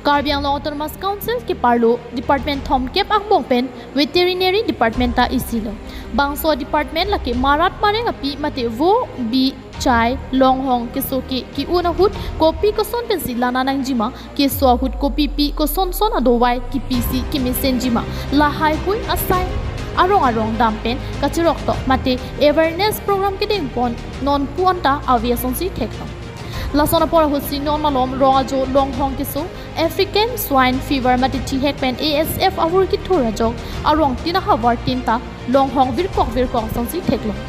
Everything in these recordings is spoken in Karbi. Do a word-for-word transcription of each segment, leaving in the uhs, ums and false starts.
Karbi Anglong Autonomous Council keparlo department thomkep angbong pen veterinary department ta isilo. Bangso department lake marat mareng api mate vo, bi, chai, longhong keso ke ki-un ahut kopi koson pensi lana nangjima, keso ahut kopi pi koson son adovai kipisi kemesenjima, lahai hui asai arong arong dam pen kachirok tok mate awareness program kedeng pon non pu anta ave asonsi theklong. Lason apor ahutsi non malom rong ajo longhong keso African swine fever mate thihek pen A S F avur kithur ajok arong tin ahavar tin ta longhong virkok virkok asonsi theklong.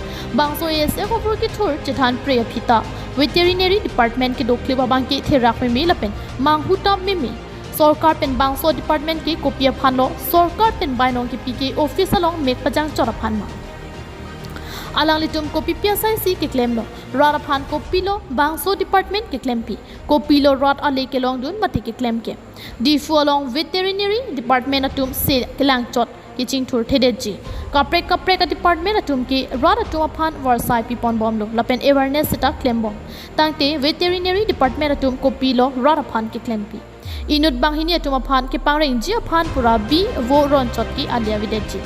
Bangso A S F avur kithur chethan pre aphi ta veterinary department kedoklip abang ke therak meme lapen manghu ta meme. Sorkar pen bangso department ke kopi aphan lo, sorkar pen bainong kepi ke office along mek pajangchot aphan ma? Alanglitum kopi pi asai si keklemlo? Rat aphan kopilo bangso department keklempi? Kopilo rat ale kelongdun mate keklem ke? Diphu along veterinary department atum se kelangchot kechingthur thedetji. Kaprek kaprek a department atum ke rat atum aphan varsai pipon bomlo lapen awareness seta klem bom. Tangte veterinary department atum kopilo rat aphan keklempi? Inut banghini atum aphan kepangrengji aphan pura bi vo ronchot ke ali avedetji.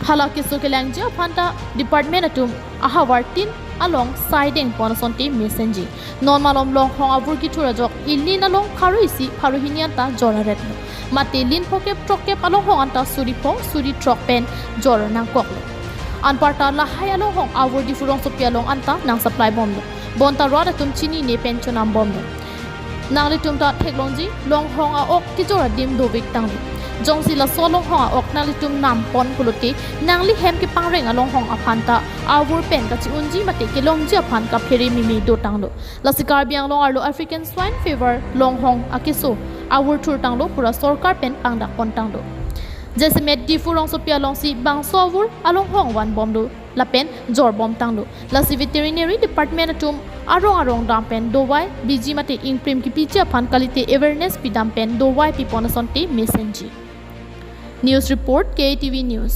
Hala keso kelangji aphan ta department atum ahavar tin along sai deng pon asonte mesenji. Non malom longhong avur kithur ajok ilin along pharo isi pharo hini anta jor aretlo. Mate lin phokep throkkep alonghong anta suri pho suri throk pen jor nangkoklo. Anparta lahai alonghong avur Diphu rongsopi along anta nang supply bomlo. Bonta rat atum chinine pen chonam bomlo. Nanglitum ta theklongji, longhong a-ok kejor adim dovik tanglo. Jongsi laso longhong a-ok nanglitum nam pon pulote, nangli hem kepangreng alonghong aphan ta avur pen kachi-unji mate kelongji aphan kaphere meme dotanglo. Lasi Karbi Anglong arlo African swine fever longhong akeso avur thurtanglo pura sorkar pen pangdak pontanglo. Jasemet Diphu rongsopi alongsi bangso avur alonghong van bomlo lapen jor bomtanglo. Lasi veterinary department atum arong arong dam pen dovai biji mate ingprim kipiji aphan kalite awareness pidam pen dovai pipon asonte mesenji. News report, K A T V News.